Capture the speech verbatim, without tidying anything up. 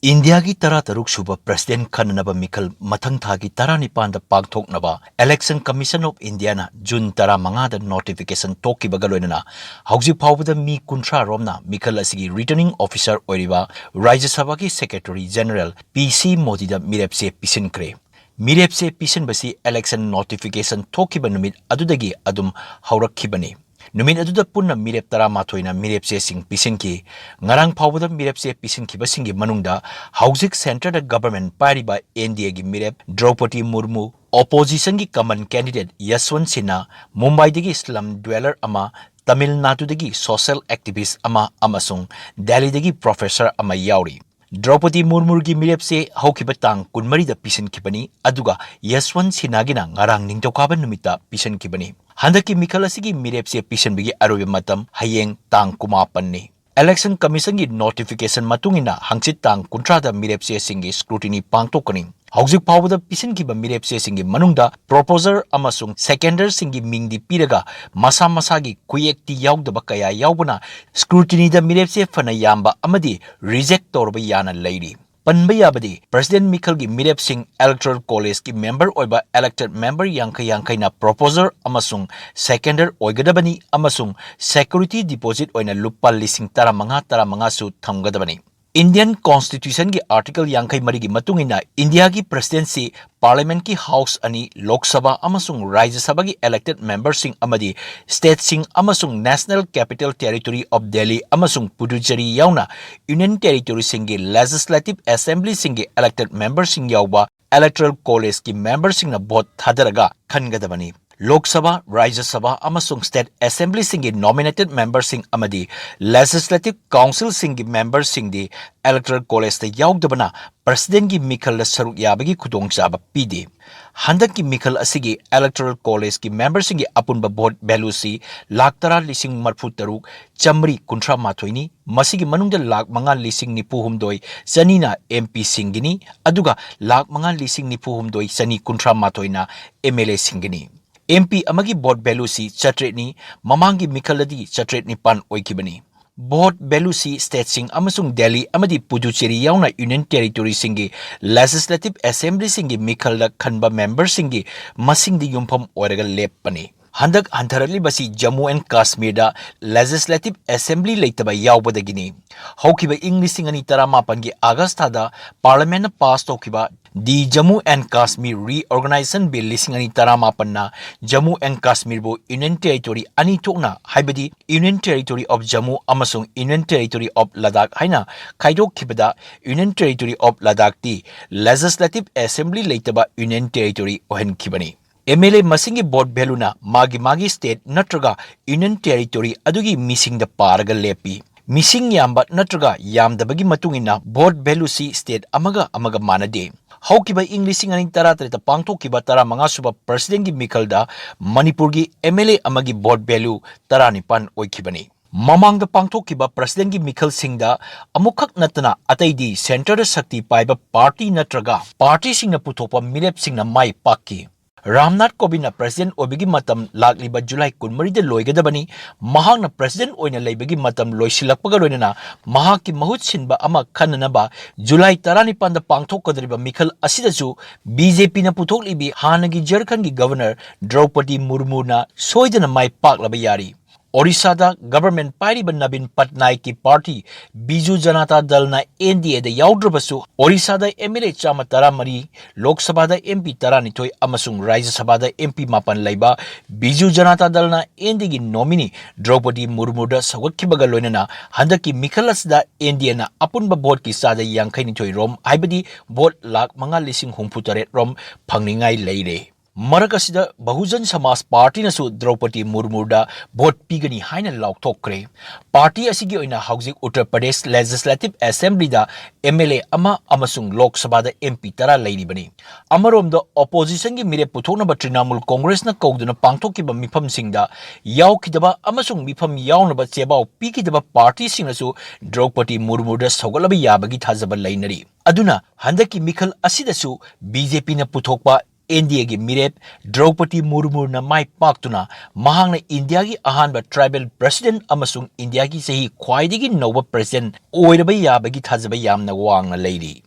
ꯏꯟꯗꯤꯌꯥꯒꯤ ꯇꯔꯥꯇꯔꯨꯛ ꯁꯨꯕ ꯄ꯭ꯔꯁꯤꯗꯦꯟꯠ ꯈꯟꯅꯅꯕ ꯃꯤꯈꯜ ꯃꯊꯪ ꯊꯥꯒꯤ ꯇꯔꯥꯅꯤꯄꯥꯟꯗ ꯄꯥꯡꯊꯣꯛꯅꯕ Election Commission of Indiaꯅ ꯖꯨꯟ ꯇꯔꯥꯃꯉꯥꯗ notification ꯊꯣꯛꯈꯤꯕꯒ ꯂꯣꯏꯅꯅ ꯍꯧꯖꯤꯛ ꯐꯥꯎꯕꯗ ꯃꯤ ꯀꯨꯟꯊ꯭ꯔꯥ ꯔꯣꯝꯅ ꯃꯤꯈꯜ ꯑꯁꯤꯒꯤ Returning Officer ꯑꯣꯏꯔꯤꯕ ꯔꯥꯖ꯭ꯌ ꯁꯚꯥꯒꯤ Secretary General ꯄꯤ ꯁꯤ ꯃꯣꯗꯤꯗ ꯃꯤꯔꯦꯞꯆꯦ ꯄꯤꯁꯤꯟꯈ꯭ꯔꯦ꯫ ꯃꯤꯔꯦꯞꯆꯦ ꯄꯤꯁꯤꯟꯕꯁꯤ election notification ꯊꯣꯛꯈꯤꯕ ꯅꯨꯃꯤꯠ ꯑꯗꯨꯗꯒꯤ ꯑꯗꯨꯝ ꯍꯧꯔꯛꯈꯤꯕꯅꯤ꯫ ꯅꯨꯃꯤꯠ ꯑꯗꯨꯗ ꯄꯨꯟꯅ ꯃꯤꯔꯦꯞ ꯇꯔꯥꯃꯥꯊꯣꯏꯅ ꯃꯤꯔꯦꯞꯆꯦꯁꯤꯡ ꯄꯤꯁꯤꯟꯈꯤ꯫ ꯉꯔꯥꯡ ꯐꯥꯎꯕꯗ ꯃꯤꯔꯦꯞꯆꯦ ꯄꯤꯁꯤꯟꯈꯤꯕꯁꯤꯡꯒꯤ ꯃꯅꯨꯡꯗ ꯍꯧꯖꯤꯛ centreꯗ government ꯄꯥꯏꯔꯤꯕ ꯑꯦꯟ ꯗꯤ ꯑꯦꯒꯤ ꯃꯤꯔꯦꯞ ꯗ꯭ꯔꯧꯄꯗꯤ ꯃꯨꯔꯃꯨ, oppositionꯒꯤ common candidate ꯌꯁꯋꯟꯠ ꯁꯤꯟꯍꯥ, ꯃꯨꯝꯕꯥꯏꯗꯒꯤ slum dweller ꯑꯃ, ꯇꯥꯃꯤꯜ ꯅꯥꯗꯨꯗꯒꯤ social activist ꯑꯃ ꯑꯃꯁꯨꯡ ꯗꯦꯜꯂꯤꯗꯒꯤ professor ꯑꯃ ꯌꯥꯎꯔꯤ꯫ ꯗ꯭ꯔꯧꯄꯗꯤ ꯃꯨꯔꯃꯨꯒꯤ ꯃꯤꯔꯦꯞꯆꯦ ꯍꯧꯈꯤꯕ ꯇꯥꯡ ꯀꯨꯟꯃꯔꯤꯗ ꯄꯤꯁꯤꯟꯈꯤꯕꯅꯤ, ꯑꯗꯨꯒ ꯌꯁꯋꯟꯠ ꯁꯤꯟꯍꯥꯒꯤꯅ ꯉꯔꯥꯡ ꯅꯤꯡꯊꯧꯀꯥꯕ ꯅꯨꯃꯤꯠꯇ ꯄꯤꯁꯤꯟꯈꯤꯕꯅꯤ꯫ ꯍꯟꯗꯛꯀꯤ ꯃꯤꯈꯜ ꯑꯁꯤꯒꯤ ꯃꯤꯔꯦꯞꯆꯦ ꯄꯤꯁꯤꯟꯕꯒꯤ ꯑꯔꯣꯏꯕ ꯃꯇꯝ ꯍꯌꯦꯡ ꯇꯥꯡ ꯀꯨꯟꯃꯥꯄꯟꯅꯤ꯫ Election Commissionꯒꯤ notification ꯃꯇꯨꯡ ꯏꯟꯅ ꯍꯪꯆꯤꯠ ꯇꯥꯡ ꯀꯨꯟꯊ꯭ꯔꯥꯗ ꯃꯤꯔꯦꯞꯆꯦꯁꯤꯡꯒꯤ scrutiny ꯄꯥꯡꯊꯣꯛꯀꯅꯤ꯫ ꯍꯧꯖꯤꯛ ꯐꯥꯎꯕꯗ ꯄꯤꯁꯤꯟꯈꯤꯕ ꯃꯤꯔꯦꯞꯆꯦꯁꯤꯡꯒꯤ ꯃꯅꯨꯡꯗ proposer ꯑꯃꯁꯨꯡ seconderꯁꯤꯡꯒꯤ ꯃꯤꯡꯗꯤ ꯄꯤꯔꯒ ꯃꯁꯥ ꯃꯁꯥꯒꯤ ꯈꯨꯌꯦꯛꯇꯤ ꯌꯥꯎꯗꯕ ꯀꯌꯥ ꯌꯥꯎꯕꯅ scrutinyꯗ ꯃꯤꯔꯦꯞꯆꯦ ꯐꯅ ꯌꯥꯝꯕ ꯑꯃꯗꯤ reject ꯇꯧꯔꯕ ꯌꯥꯅ ꯂꯩꯔꯤ꯫ ꯄꯟꯕ ꯌꯥꯕꯗꯤ, President ꯃꯤꯈꯜꯒꯤ ꯃꯤꯔꯦꯞꯁꯤꯡ Electoral Collegeꯀꯤ member ꯑꯣꯏꯕ elected member ꯌꯥꯡꯈꯩ ꯌꯥꯡꯈꯩꯅ proposer ꯑꯃꯁꯨꯡ seconder ꯑꯣꯏꯒꯗꯕꯅꯤ ꯑꯃꯁꯨꯡ security deposit ꯑꯣꯏꯅ ꯂꯨꯄꯥ ꯂꯤꯁꯤꯡ ꯇꯔꯥꯃꯉꯥ ꯇꯔꯥꯃꯉꯥꯁꯨ ꯊꯝꯒꯗꯕꯅꯤ꯫ Indian Constitutionꯒꯤ Article ꯌꯥꯡꯈꯩ ꯃꯔꯤꯒꯤ ꯃꯇꯨꯡ ꯏꯟꯅ ꯏꯟꯗꯤꯌꯥꯒꯤ Presidentꯁꯤ Parliamentꯀꯤ House ꯑꯅꯤ, ꯂꯣꯛ ꯁꯚꯥ ꯑꯃꯁꯨꯡ ꯔꯥꯖ꯭ꯌ ꯁꯚꯥꯒꯤ elected memberꯁꯤꯡ ꯑꯃꯗꯤ stateꯁꯤꯡ ꯑꯃꯁꯨꯡ National Capital Territory of Delhi ꯑꯃꯁꯨꯡ ꯄꯨꯗꯨꯆꯦꯔꯤ ꯌꯥꯎꯅ Union Territoryꯁꯤꯡꯒꯤ Legislative Assemblyꯁꯤꯡꯒꯤ elected memberꯁꯤꯡ ꯌꯥꯎꯕ Electoral Collegeꯀꯤ memberꯁꯤꯡꯅ vote ꯊꯥꯗꯔꯒ ꯈꯟꯒꯗꯕꯅꯤ꯫ ꯂꯣꯛ ꯁꯚꯥ, ꯔꯥꯖ꯭ꯌ ꯁꯚꯥ ꯑꯃꯁꯨꯡ state assemblyꯁꯤꯡꯒꯤ nominated memberꯁꯤꯡ ꯑꯃꯗꯤ Legislative Councilꯁꯤꯡꯒꯤ memberꯁꯤꯡꯗꯤ Electoral Collegeꯇ ꯌꯥꯎꯗꯕꯅ Presidentꯀꯤ ꯃꯤꯈꯜꯗ ꯁꯔꯨꯛ ꯌꯥꯕꯒꯤ ꯈꯨꯗꯣꯡꯆꯥꯕ ꯄꯤꯗꯦ꯫ ꯍꯟꯗꯛꯀꯤ ꯃꯤꯈꯜ ꯑꯁꯤꯒꯤ Electoral Collegeꯀꯤ memberꯁꯤꯡꯒꯤ ꯑꯄꯨꯟꯕ vote valueꯁꯤ ꯂꯥꯈ ꯇꯔꯥ ꯂꯤꯁꯤꯡ ꯃꯔꯤꯐꯨ ꯇꯔꯨꯛ ꯆꯥꯃꯔꯤ ꯀꯨꯟꯊ꯭ꯔꯥ ꯃꯥꯊꯣꯏꯅꯤ꯫ ꯃꯁꯤꯒꯤ ꯃꯅꯨꯡꯗ ꯂꯥꯈ ꯃꯉꯥ ꯂꯤꯁꯤꯡ ꯅꯤꯐꯨ ꯍꯨꯝꯗꯣꯏ ꯆꯅꯤꯅ MPꯁꯤꯡꯒꯤꯅꯤ, ꯑꯗꯨꯒ ꯂꯥꯈ ꯃꯉꯥ ꯂꯤꯁꯤꯡ ꯅꯤꯐꯨ ꯍꯨꯝꯗꯣꯏ ꯆꯅꯤ ꯀꯨꯟꯊ꯭ꯔꯥ ꯃꯥꯊꯣꯏꯅ MLAꯁꯤꯡꯒꯤꯅꯤ꯫ MP ꯑꯃꯒꯤ vote valueꯁꯤ ꯆꯥꯇ꯭ꯔꯦꯠꯅꯤ, ꯃꯃꯥꯡꯒꯤ ꯃꯤꯈꯜꯗꯗꯤ ꯆꯥꯇ꯭ꯔꯦꯠ ꯅꯤꯄꯥꯟ ꯑꯣꯏꯈꯤꯕꯅꯤ꯫ Vote value ꯁꯤ stateꯁꯤꯡ ꯑꯃꯁꯨꯡ ꯗꯦꯜꯂꯤ ꯑꯃꯗꯤ ꯄꯨꯗꯨꯆꯦꯔꯤ ꯌꯥꯎꯅ Union Territoryꯁꯤꯡꯒꯤ Legislative Assemblyꯁꯤꯡꯒꯤ ꯃꯤꯈꯜꯗ ꯈꯟꯕ memberꯁꯤꯡꯒꯤ ꯃꯁꯤꯡꯗ ꯌꯨꯝꯐꯝ ꯑꯣꯏꯔꯒ ꯂꯦꯞꯄꯅꯤ꯫ ꯍꯟꯗꯛ ꯍꯟꯊꯔꯛꯂꯤꯕꯁꯤ ꯖꯝꯃꯨ and ꯀꯥꯁꯃꯤꯔꯗ Legislative Assembly ꯂꯩꯇꯕ ꯌꯥꯎꯕꯗꯒꯤꯅꯤ꯫ ꯍꯧꯈꯤꯕ ꯏꯪ ꯂꯤꯁꯤꯡ ꯑꯅꯤ ꯇꯔꯥꯃꯥꯄꯟꯒꯤ ꯑꯥꯒꯁ ꯊꯥꯗ Parliamentꯅ pass ꯇꯧꯈꯤꯕ The Jammu and Kashmir Reorganisation Bill ꯂꯤꯁꯤꯡ ꯑꯅꯤ ꯇꯔꯥꯃꯥꯄꯟꯅ ꯖꯝꯃꯨ and ꯀꯥꯁꯃꯤꯔꯕꯨ Union Territory ꯑꯅꯤ ꯊꯣꯛꯅ, ꯍꯥꯏꯕꯗꯤ Union Territory of Jammu ꯑꯃꯁꯨꯡ Union Territory of Ladakh ꯍꯥꯏꯅ ꯈꯥꯏꯗꯣꯛꯈꯤꯕꯗ, Union Territory of Ladakhꯇꯤ Legislative Assembly ꯂꯩꯇꯕ Union Territory ꯑꯣꯏꯍꯟꯈꯤꯕꯅꯤ꯫ MLA ꯃꯁꯤꯡꯒꯤ vote valueꯅ ꯃꯥꯒꯤ ꯃꯥꯒꯤ state ꯅꯠꯇ꯭ꯔꯒ Union Territory ꯑꯗꯨꯒꯤ ꯃꯤꯁꯤꯡꯗ ꯄꯥꯔꯒ ꯂꯦꯞꯄꯤ꯫ ꯃꯤꯁꯤꯡ ꯌꯥꯝꯕ ꯅꯠꯇ꯭ꯔꯒ ꯌꯥꯝꯗꯕꯒꯤ ꯃꯇꯨꯡ ꯏꯟꯅ vote valueꯁꯤ state ꯑꯃꯒ ꯑꯃꯒ ꯃꯥꯟꯅꯗꯦ꯫ ꯍꯧꯈꯤꯕ ꯏꯪ ꯂꯤꯁꯤꯡ ꯑꯅꯤ ꯇꯔꯥꯇꯔꯦꯠꯇ ꯄꯥꯡꯊꯣꯛꯈꯤꯕ ꯇꯔꯥꯃꯉꯥ ꯁꯨꯕ Presidentꯀꯤ ꯃꯤꯈꯜꯗ ꯃꯅꯤꯄꯨꯔꯒꯤ MLA ꯑꯃꯒꯤ vote value ꯇꯔꯥꯅꯤꯄꯥꯟ ꯑꯣꯏꯈꯤꯕꯅꯤ꯫ ꯃꯃꯥꯡꯗ ꯄꯥꯡꯊꯣꯛꯈꯤꯕ Presidentꯀꯤ ꯃꯤꯈꯜꯁꯤꯡꯗ ꯑꯃꯨꯛꯈꯛ ꯅꯠꯇꯅ ꯑꯇꯩꯗꯤ centreꯗ ꯁꯛꯇꯤ ꯄꯥꯏꯕ party ꯅꯠꯇ꯭ꯔꯒ partyꯁꯤꯡꯅ ꯄꯨꯊꯣꯛꯄ ꯃꯤꯔꯦꯞꯁꯤꯡꯅ ꯃꯥꯏ ꯄꯥꯛꯈꯤ꯫ ꯔꯥꯝꯅꯥꯊ ꯀꯣꯕꯤꯟꯗꯅ President ꯑꯣꯏꯕꯒꯤ ꯃꯇꯝ ꯂꯥꯛꯂꯤꯕ ꯖꯨꯂꯥꯏ ꯀꯨꯟꯃꯔꯤꯗ ꯂꯣꯏꯒꯗꯕꯅꯤ꯫ ꯃꯍꯥꯛꯅ President ꯑꯣꯏꯅ ꯂꯩꯕꯒꯤ ꯃꯇꯝ ꯂꯣꯏꯁꯤꯜꯂꯛꯄꯒ ꯂꯣꯏꯅꯅ ꯃꯍꯥꯛꯀꯤ ꯃꯍꯨꯠ ꯁꯤꯟꯕ ꯑꯃ ꯈꯟꯅꯅꯕ ꯖꯨꯂꯥꯏ ꯇꯔꯥꯅꯤꯄꯥꯟꯗ ꯄꯥꯡꯊꯣꯛꯀꯗꯧꯔꯤꯕ ꯃꯤꯈꯜ ꯑꯁꯤꯗꯁꯨ BJPꯅ ꯄꯨꯊꯣꯛꯂꯤꯕꯤ ꯍꯥꯟꯅꯒꯤ ꯖꯔꯈꯟꯒꯤ Governor ꯗ꯭ꯔꯧꯄꯗꯤ ꯃꯨꯔꯃꯨꯅ ꯁꯣꯏꯗꯅ ꯃꯥꯏ ꯄꯥꯛꯂꯕ ꯌꯥꯔꯤ꯫ ꯑꯣꯔꯤꯁꯥꯗ government ꯄꯥꯏꯔꯤꯕ ꯅꯕꯤꯟ ꯄꯠꯅꯥꯏꯛꯀꯤ party ꯕꯤꯖꯨ ꯖꯅꯇꯥ ꯗꯜꯅ NDAꯗ ꯌꯥꯎꯗ꯭ꯔꯕꯁꯨ, ꯑꯣꯔꯤꯁꯥꯗ MLA ꯆꯥꯝꯃ ꯇꯔꯥꯃꯔꯤ, ꯂꯣꯛ ꯁꯚꯥꯗ MP ꯇꯔꯥꯅꯤꯊꯣꯏ ꯑꯃꯁꯨꯡ ꯔꯥꯖ꯭ꯌ ꯁꯚꯥꯗ MP ꯃꯥꯄꯟ ꯂꯩꯕ ꯕꯤꯖꯨ ꯖꯅꯇꯥ ꯗꯜꯅ NDAꯒꯤ nominee ꯗ꯭ꯔꯧꯄꯗꯤ ꯃꯨꯔꯃꯨꯗ ꯁꯧꯒꯠꯈꯤꯕꯒ ꯂꯣꯏꯅꯅ ꯍꯟꯗꯛꯀꯤ ꯃꯤꯈꯜ ꯑꯁꯤꯗ NDAꯅ ꯑꯄꯨꯟꯕ voteꯀꯤ ꯆꯥꯗ ꯌꯥꯡꯈꯩꯅꯤꯊꯣꯏ ꯔꯣꯝ, ꯍꯥꯏꯕꯗꯤ vote ꯂꯥꯈ ꯃꯉꯥ ꯂꯤꯁꯤꯡ ꯍꯨꯝꯐꯨ ꯇꯔꯦꯠ ꯔꯣꯝ ꯐꯪꯅꯤꯡꯉꯥꯏ ꯂꯩꯔꯦ꯫ ꯃꯔꯛ ꯑꯁꯤꯗ ꯕꯍꯨꯖꯟ ꯁꯃꯥꯖ partyꯅꯁꯨ ꯗ꯭ꯔꯧꯄꯗꯤ ꯃꯨꯔꯃꯨꯗ vote ꯄꯤꯒꯅꯤ ꯍꯥꯏꯅ ꯂꯥꯎꯊꯣꯛꯈ꯭ꯔꯦ꯫ Party ꯑꯁꯤꯒꯤ ꯑꯣꯏꯅ ꯍꯧꯖꯤꯛ ꯎꯠꯇꯔ ꯄ꯭ꯔꯗꯦꯁ Legislative Assemblyꯗ MLA ꯑꯃ ꯑꯃꯁꯨꯡ ꯂꯣꯛ ꯁꯚꯥꯗ MP ꯇꯔꯥ ꯂꯩꯔꯤꯕꯅꯤ꯫ ꯑꯃꯔꯣꯝꯗ, oppositionꯒꯤ ꯃꯤꯔꯦꯞ ꯄꯨꯊꯣꯛꯅꯕ ꯇ꯭ꯔꯤꯅꯥꯃꯨꯜ ꯀꯣꯡꯒ꯭ꯔꯦꯁꯅ ꯀꯧꯗꯨꯅ ꯄꯥꯡꯊꯣꯛꯈꯤꯕ ꯃꯤꯐꯝꯁꯤꯡꯗ ꯌꯥꯎꯈꯤꯗꯕ ꯑꯃꯁꯨꯡ ꯃꯤꯐꯝ ꯌꯥꯎꯅꯕ ꯆꯦꯕꯥꯎ ꯄꯤꯈꯤꯗꯕ partyꯁꯤꯡꯅꯁꯨ ꯗ꯭ꯔꯧꯄꯗꯤ ꯃꯨꯔꯃꯨꯗ ꯁꯧꯒꯠꯂꯕ ꯌꯥꯕꯒꯤ ꯊꯥꯖꯕ ꯂꯩꯅꯔꯤ꯫ ꯑꯗꯨꯅ ꯍꯟꯗꯛꯀꯤ ꯃꯤꯈꯜ ꯑꯁꯤꯗꯁꯨ BJPꯅ ꯄꯨꯊꯣꯛꯄ ꯏꯟꯗꯤꯌꯥꯒꯤ ꯃꯤꯔꯦꯞ ꯗ꯭ꯔꯧꯄꯗꯤ ꯃꯨꯔꯃꯨꯅ ꯃꯥꯏ ꯄꯥꯛꯇꯨꯅ ꯃꯍꯥꯛꯅ ꯏꯟꯗꯤꯌꯥꯒꯤ ꯑꯍꯥꯟꯕ tribal president ꯑꯃꯁꯨꯡ ꯏꯟꯗꯤꯌꯥꯒꯤ ꯆꯍꯤ ꯈ꯭ꯋꯥꯏꯗꯒꯤ ꯅꯧꯕ president ꯑꯣꯏꯔꯕ ꯌꯥꯕꯒꯤ ꯊꯥꯖꯕ ꯌꯥꯝꯅ ꯋꯥꯡꯅ ꯂꯩꯔꯤ꯫